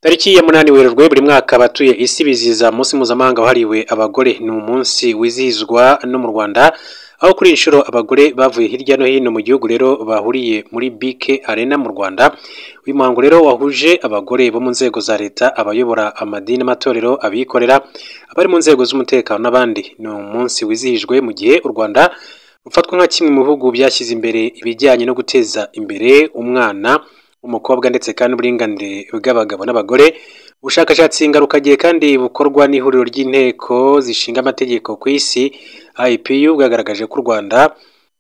Tariki ya 8 Werurwe buri mwaka abatuye isi bizihiza umunsi mpuzamahanga wahariwe abagore. Ni umunsi wizihizwa no mu Rwanda, aho kuri inshuro abagore bavuye hirya no hino mu gihugu rero bahuriye muri BK Arena mu Rwanda. Uyu muhango rero wahuje abagore bo mu nzego za leta, abayobora amadini n'amatorero, abikorera, abari mu nzego z'umutekano n'abandi. Ni umunsi wizihijwe mu gihe u Rwanda rufatwa nka kimwe mu bihugu byashyize imbere ibijyanye no guteza imbere umwana umukobwa ndetse kandi uburinganire bw'abagabo n'abagore. Ubushakashatsi ngarukagihe kandi bukorwa n'ihuriro ry'inteko zishinga amategeko ku isi IPU bwagaragaje ko u Rwanda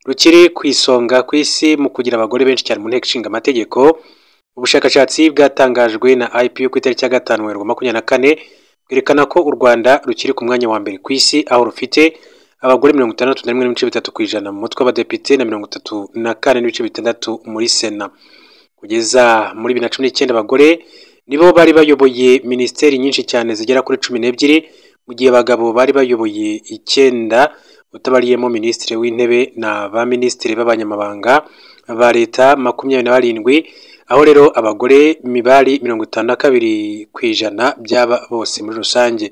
rukiri ku isonga ku isi mu kugira abagore benshi cyane mu nteko ishinga amategeko. Ubushakashatsi bwatangajwe na IPU ku itariki ya 5 Werurwe 2024 bwerekana ko u Rwanda rukiri ku mwanya wa mbere ku isi, aho rufite abagore 61.3% mu mutwe w'abadepite na 34.6% muri Sena. Kugeza muri 2019 abagore nibo bari bayoboye minisiteri nyinshi cyane zigera kuri 12, mu gihe abagabo bari bayoboye 9, utabariyemo minisitiri w'intebe na ba minisitiri b'abanyamabanga ba leta 27, aho rero abagore mibari 52% byaba bose muri rusange.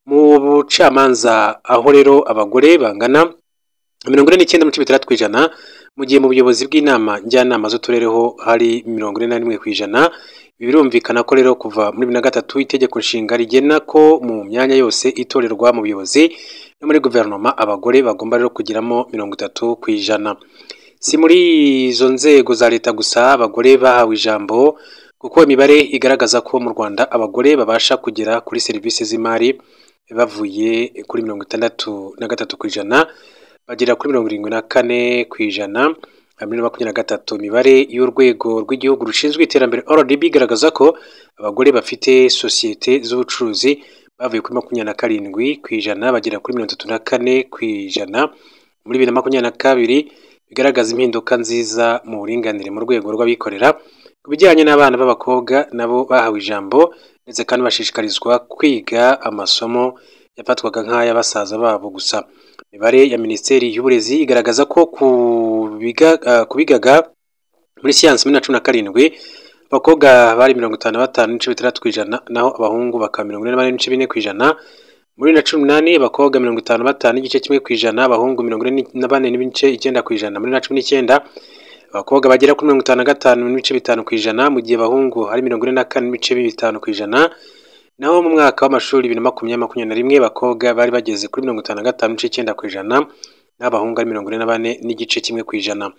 Mu bucamanza aho rero abagore bangana 49.6%, mu gihe mu buyobozi bw'inama njyanama z'uturere ho hari 41%. Birumvikana ko rero kuva muri 2003 itegeko nshinga rigena ko mu myanya yose itorerwa mu buyobozi no muri guverinoma abagore bagomba rero kugiramo 30%. Si muri izo nzego za leta gusa abagore bahawe ijambo, kuko imibare igaragaza ko mu Rwanda abagore babasha kugera kuri serivisi z'imari bavuye kuri 63% bagera kuri 74% muri 2023. Imibare y'urwego rw'igihugu rushinzwe iterambere RDB igaragaza ko abagore bafite sosiyete z'ubucuruzi bavuye kuri 27% bagera kuri 34% muri 2022, bigaragaza impinduka nziza mu buringanire mu rwego rw'abikorera. Ku bijyanye n'abana b'abakobwa nabo bahawe ijambo ndetse kandi bashishikarizwa kwiga amasomo yafatwaga nk'ay'abasaza babo gusa. Imibare ya Minisiteri y'Uburezi igaragaza ko ku bigaga muri siyansi muri 2017 abakobwa bari 55.6%, naho abahungu bakaba 44.4%. Muri 2018 abakobwa 55.1%, abahungu 44.9%. Muri 2019 abakobwa bagera kuri 55.5%, mu gihe abahungu ari 44.5%. Naho mu mwaka w'amashuri 2020-2021 abakobwa bari bageze kuri 55.9%, n'abahungu ari 44.1%.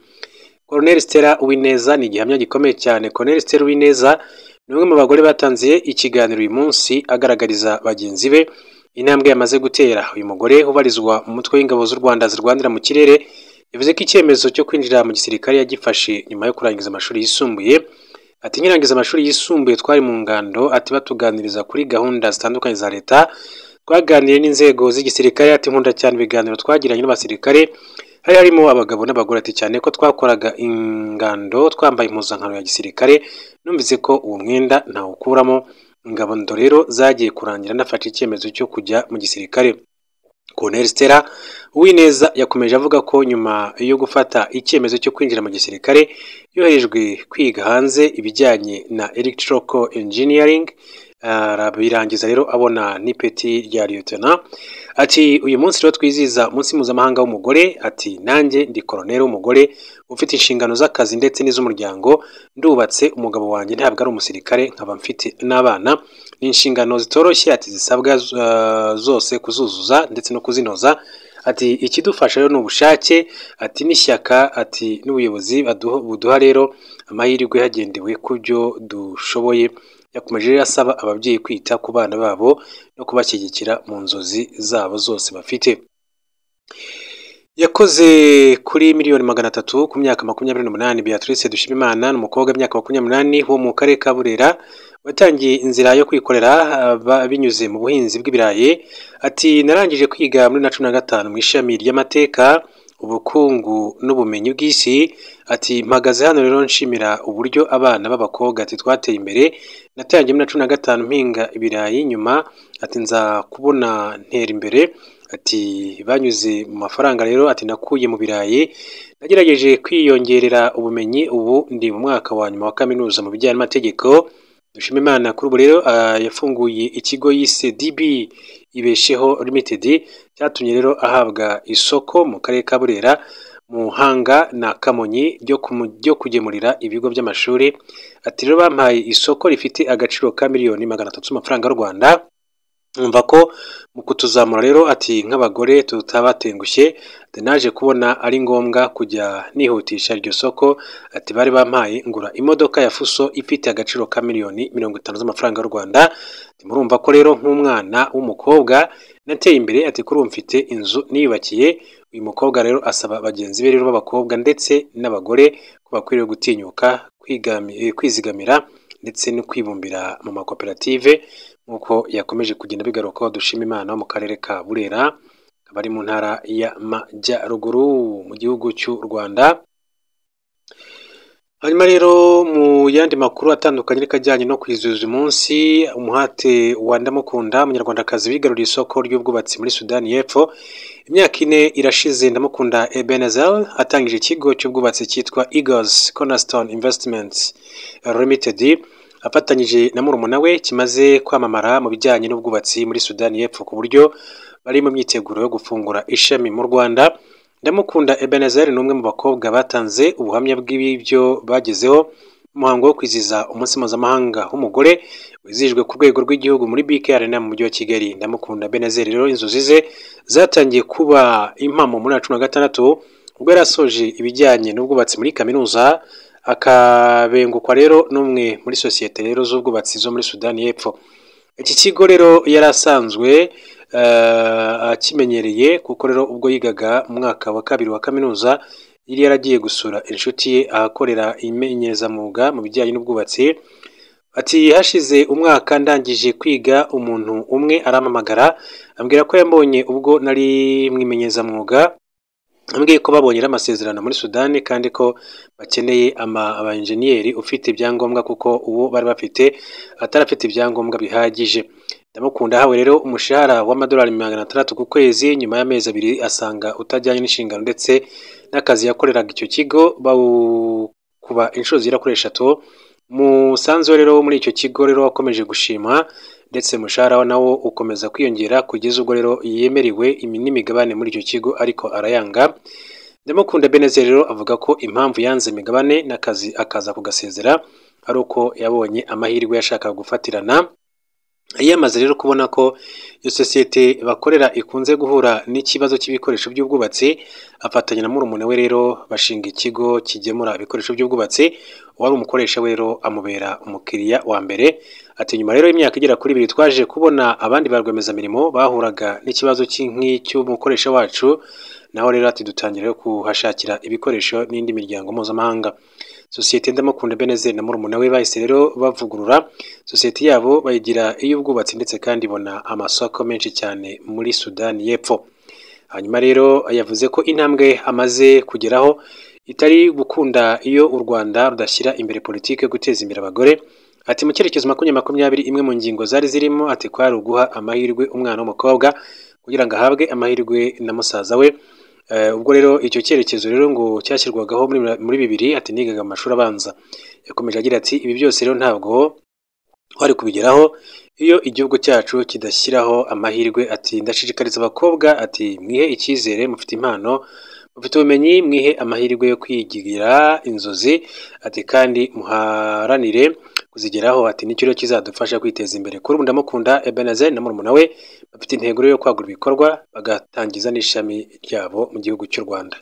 Colonel Stella Uwineza ni igihamya gikomeye cyane. Colonel Stella Uwineza ni umwe mu bagore batanze ikiganiro uyu munsi agaragariza bagenzi be intambwe yamaze gutera. Uyu mugore ubarizwa mu mutwe w'ingabo z'u Rwanda zirwanira mu kirere yavuze ko icyemezo cyo kwinjira mu gisirikare yagifashe nyuma yo kurangiza amashuri yisumbuye. Ati nkirangiza amashuri yisumbuye twari mu ngando, ati batuganiriza kuri gahunda zitandukanye za leta, twaganiriye n'inzego z'igisirikare, ati nkunda cyane ibiganiro twagiranye n'abasirikare, hari harimo abagabo n'abagore, ati cyane ko twakoraga ingando twambaye impuzankano ya gisirikare, numvise ko uwo mwenda ntawukuramo. Ingabo rero zagiye kurangira nafashe icyemezo cyo kujya mu gisirikare. Colonel Stella Uwineza yakomeje avuga ko nyuma yo gufata icyemezo cyo kwinjira mu gisirikare yoherejwe kwiga hanze ibijyanye na electrical engineering, arabirangiza rero abona n'ipeti rya lieutenant. Ati uyu munsi rero twizihiza umunsi mpuzamahanga w'umugore, ati nanjye ndi colonel w'umugore ufite inshingano z'akazi ndetse n'iz'umuryango, ndubatse, umugabo wanjye ntabwo ari umusirikare, nkaba mfite n'abana. Ni inshingano zitoroshye, ati zisabwa zose kuzuzuza ndetse no kuzinoza. Ati ikidufasha rero ni ubushake, ati n'ishyaka, ati n'ubuyobozi buduha rero amahirwe hagendewe ku byo dushoboye. Yakomeje rero asaba ababyeyi kwita ku bana babo no kubashyigikira mu nzozi zabo zose bafite. Yakoze kuri miliyoni 300 ku myaka 28. Beatrice Dushimimana ni umukobwa w'imyaka 28 wo mu karere ka Burera watangiye inzira yo kwikorera binyuze mu buhinzi bw'ibirayi. Ati narangije kwiga muri 2015 mu ishami ry'amateka, ubukungu n'ubumenyi bw'isi. Ati mpagaze hano rero nshimira uburyo abana b'abakobwa ati twateye imbere. Natangiye muri 2015 mpinga ibirayi, nyuma ati nza kubona ntera imbere. Ati banyuze mu mafaranga rero ati nakuye mu birayi, nagerageje kwiyongerera ubumenyi, ubu ndi mu mwaka wa nyuma wa kaminuza mu bijyanye n'amategeko. Dushimimana kuri ubu rero yafunguye ikigo yise DB Ibesheho Limited, cyatumye rero ahabwa isoko mu karere ka Burera, Muhanga na Kamonyi ryo kugemurira ibigo by'amashuri. Ati rero bampaye isoko rifite agaciro ka 300,000,000 z'amafaranga y'u Rwanda. Numva ko mu kutuzamura rero ati nk'abagore tutabatengushye, naje kubona ari ngombwa kujya nihutisha iryo soko. Ati bari bampaye ngura imodoka ya fuso ifite agaciro ka 50,000,000 z'amafaranga y'u Rwanda. Murumva ko rero nk'umwana w'umukobwa nateye imbere, ati kuri ubu mfite inzu niyubakiye. Uyu mukobwa rero asaba bagenzi be rero b'abakobwa ndetse n'abagore ko bakwiriye gutinyuka kwizigamira ndetse no kwibumbira mu makoperative, nk'uko yakomeje kugenda bigarukaho. Dushima Imana wo mu karere ka Burera, akaba ari mu ntara y'Amajyaruguru mu gihugu cy'u Rwanda. Hanyuma rero mu yandi makuru atandukanye ariko ajyanye no kwizihiza umunsi, umuhate wa Ndamukunda, umunyarwandakazi wigaruriye isoko ry'ubwubatsi muri Sudani y'Epfo. Imyaka 4 irashize Ndamukunda Ebenezer atangije ikigo cy'ubwubatsi cyitwa Eagles Cornerstone Investments Limited, afatanyije na murumuna we, kimaze kwamamara mu bijyanye n'ubwubatsi muri Sudani y'Epfo, ku buryo bari mu myiteguro yo gufungura ishami mu Rwanda. Ndamukunda Ebenezer ni umwe mu bakobwa batanze ubuhamya bw'ibyo bagezeho mu muhango wo kwizihiza umunsi mpuzamahanga w'umugore wizihijwe ku rwego rw'igihugu muri BK Arena mu mujyi wa Kigali. Ndamukunda Ebenezer rero inzozi ze zatangiye kuba impamo muri 2016, ubwo yari asoje ibijyanye n'ubwubatsi muri kaminuza, akabengukwa rero n'umwe muri sosiyete rero z'ubwubatsi zo muri Sudani y'Epfo. Iki kigo rero yari asanzwe akimenyereye, kuko rero ubwo yigaga mu mwaka wa 2 wa kaminuza yari yaragiye gusura inshuti ye ahakorera imenyerezamwuga mu bijyanye n'ubwubatsi. Ati hashize umwaka ndangije kwiga, umuntu umwe arampamagara ambwira ko yambonye ubwo nari mu imenyerezamwuga, ambwiye ko babonye amasezerano muri Sudani kandi ko bakeneye aba enjeniyeri ufite ibyangombwa, kuko uwo bari bafite atarafite ibyangombwa bihagije. Ndamukunda ahawe rero umushahara w'amadolari 600 ku kwezi, nyuma y'amezi 2 asanga utajyanye n'inshingano ndetse n'akazi yakoreraga icyo kigo bawukuba inshuro zigera kuri 3. Umusanzu rero muri icyo kigo rero wakomeje gushima, ndetse umushahara nawo ukomeza kwiyongera kugeza ubwo rero yemerewe n'imigabane muri icyo kigo, ariko arayanga. Ndamukunda Ebenezer rero avuga ko impamvu yanze imigabane n'akazi akaza kugasezera ari uko yabonye amahirwe yashakaga gufatirana. Yamaze rero kubona ko iyo sosiyete bakorera ikunze guhura n'ikibazo cy'ibikoresho by'ubwubatsi, afatanya na murumuna we rero bashinga ikigo kigemura ibikoresho by'ubwubatsi. Uwari umukoresha we rero amubera umukiriya wa mbere. Ati nyuma rero y'imyaka igera kuri 2 twaje kubona abandi ba rwiyemezamirimo bahuraga n'ikibazo nk'icy'umukoresha wacu, naho rero ati dutangira kuhashakira ibikoresho n'indi miryango mpuzamahanga. Sosiyete Ndamukunda Ebenezer na murumuna we bahise rero bavugurura sosiyete yabo bayigira iy'ubwubatsi, ndetse kandi ibona amasoko menshi cyane muri Sudani y'Epfo. Hanyuma rero yavuze ko intambwe amaze kugeraho itari gukunda iyo u Rwanda rudashyira imbere politiki yo guteza imbere abagore. Ati mu cyerekezo 2020 imwe mu ngingo zari zirimo ati kwari uguha amahirwe umwana w'umukobwa kugira ngo ahabwe amahirwe na musaza we. Ubwo rero icyo cyerekezo rero ngo cyashyirwagaho muri 2000, ati nigaga mu mashuri abanza. Yakomeje agira ati ibi byose rero ntabwo twari kubigeraho iyo igihugu cyacu kidashyiraho amahirwe. Ati ndashishikariza abakobwa, ati mwihe icyizere, mufite impano, mufite ubumenyi, mwihe amahirwe yo kwigira inzozi, ati kandi muharanire kuzigeraho, ati nicyo rero kizadufasha kwiteza imbere. Kuri ubu Ndamukunda Ebenezer na murumuna we bafite intego yo kwagura ibikorwa bagatangiza n'ishami ryabo mu gihugu cy'u Rwanda.